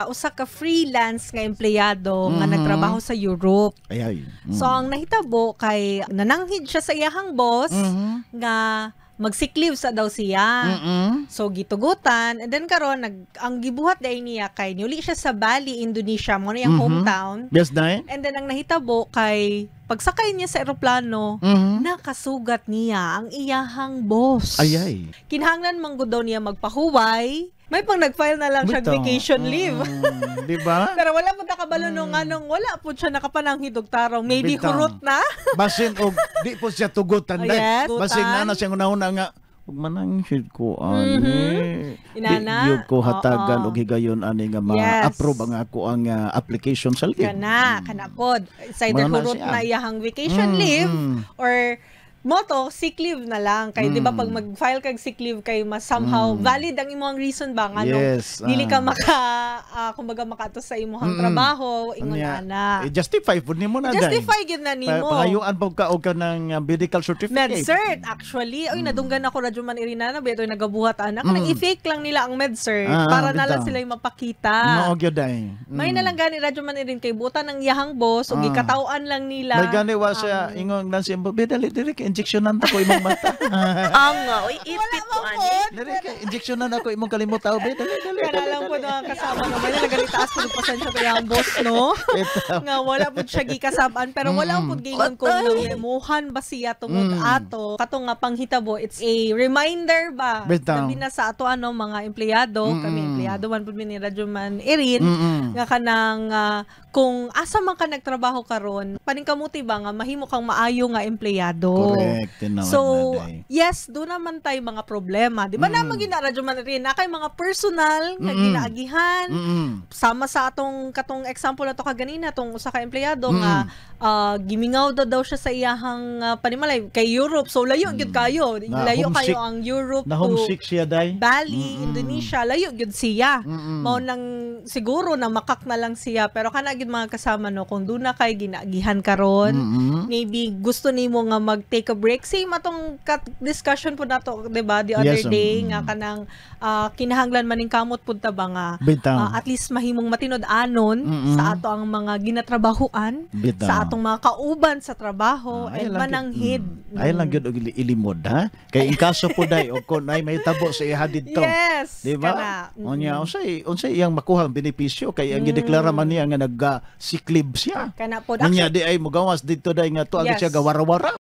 Usa ka freelance nga empleyado nga nagtrabaho sa Europe. Ay ay. So ang nahitabo kay nananghid siya sa iyahang boss nga mag-sick leave sa daw siya. So gitugutan, and then karon nag ang gibuhat diay niya kay niuli siya sa Bali, Indonesia, mao na iyang hometown. Yes, day. And then ang nahitabo kay pagsakay niya sa eroplano, nakasugat niya ang iyahang boss. Ay ay. Kinahanglan man gud daw niya magpahuway. May pang nag-file na lang siya Bitaw. Vacation leave. Di ba? Pero wala po nakabalo nung anong wala po siya nakapananghid og tarong. Maybe Bitaw. hurot na. Basin og di po siya tugutan Oh, day. yes, Basin tugutan. na na siyang una-una nga ug mananghid ko ani. Inana? Di gyud ko hatagan Oo. Og higayon ani nga ma-approve ang ako ang application sa leave. Kana, kana pod. It's either Mao na hurot siya. Na iyahang vacation leave or moto sick leave na lang kay di ba pag mag-file kag sick leave kay mas somehow valid ang imong reason ba nga dili ka maka kumbaga makato sa imong trabaho ingon Unya, ana. Eh, justify pud nimo na day. Justify gyud na nimo. Pangayuan po ka og ka ng medical certificate. MedCert actually. Oy, nadunggan ako, Radyo Man Irina, na ba nagabuhat ana kanang i-fake lang nila ang MedCert para na lang bitaw. Sila yung mapakita. Mao gyud day. May na lang gani, Radyo Man Irin, kay butan ng iyahang boss ug gikataw-an lang nila. May gani wa siya ingon lang siya, "Be, dali diri kay injectionan ta ko imong mata." Ang oy, ipit ko ani. "Dili kay injectionan ako imong kalimutaw, be, dali dali." Kana Dali, lang po dali. nga kasama nga may nalaganitaas po ng pasensya kay iyang boss, no, Bitaw. nga wala pud siya gikasab-an, pero wala pud giingon kung namemuhan ba siya tungod ato kato nga panghitabo. It's a reminder ba, Bitaw. labi na sa ato ano mga empleyado. Kami empleyado man pud mi ni Radyo Man Irin, nga kanang kung asa man ka nagtrabaho karon, paningkamuti ba nga mahimo kang maayo nga empleyado. Correct, tinuod So, na, day. yes, do naman tayo mga problema. Di ba naman gina Radyo Man Irin, na kay mga personal nga ginaagihan, sama sa atong katong example na to kaganina, tong usa ka empleyado nga gimingaw daw daw siya sa iyahang panimalay kay Europe, so layo gyud kayo. Na Layo homesick. kayo ang Europe Na to homesick siya day. Bali, Indonesia, layo gyud siya. Mao nang siguro na makak na lang siya, pero kana gyud mga kasama, no, kung duna kay ginaagihan karon, maybe gusto nimo nga mag-take a break. Same atong discussion po nato, 'di ba, the other day nga kanang kinahanglan maning kamot pud ta ba nga Bitaw. At least mahimong matinud-anon sa ato ang mga ginatrabahuan, Bitaw. sa atong mga kauban sa trabaho, Ay and lang gyud. mananghid. Ay lang gyud og ilimod ha. Kay in kaso po day og kon ay may tabo sa iha didto. Yes, Di ba? kana. Unya unsay unsay iyang makuha ang benepisyo kay ang gideklara man niya nga nag sick leave siya. Kana pod. Unya di ay mogawas didto day nga to agad siya gawarawara.